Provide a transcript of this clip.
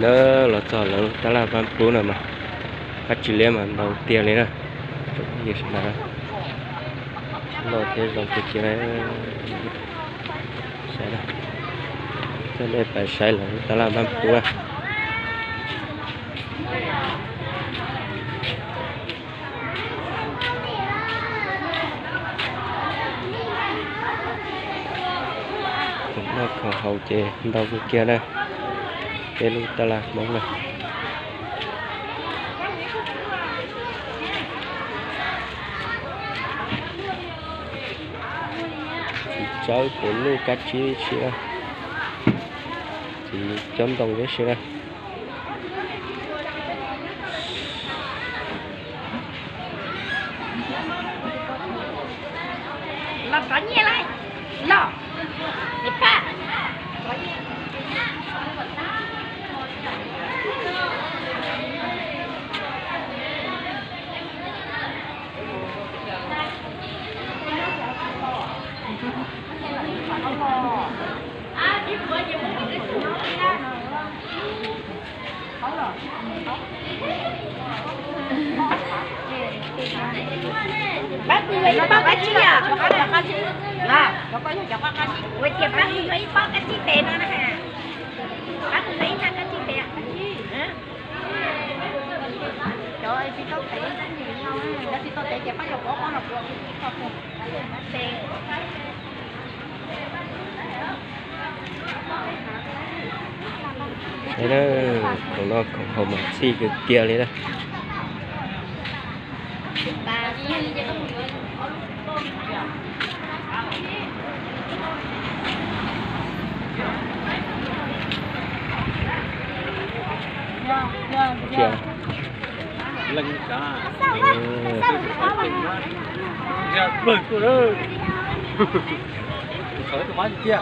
Na, los txog lawv lub tab laj Npab Pub no mas qab tsi liab mas ntau tiag li na. Tsoom phooj ywg sawv daws, loj thiab zoo kawg kiag na. Saib na, coj nej pais saib lawv lub tab laj Npab Pub na. Khoom noj khoom haus ces ntau kawg kiag na, peb lub tab laj Hmoob na. Txiv tsawb, puav luj, kab tsib si na, txiv cob ntoo tib si na. Pab kuv yuav ib pob kab tsib os. Kuv tias pab kuv yuav ib pob kab tsib tes no na. Pab kuv yuav ib pob kab tsib tes. Cov tsis tau tev, cov tsis tau tev ces pab yuav pov pob no kuv ib pob. Saib na, khoom noj khoom haus mas txhij kawg kiag li na. Cia. Leej, tus mab cia.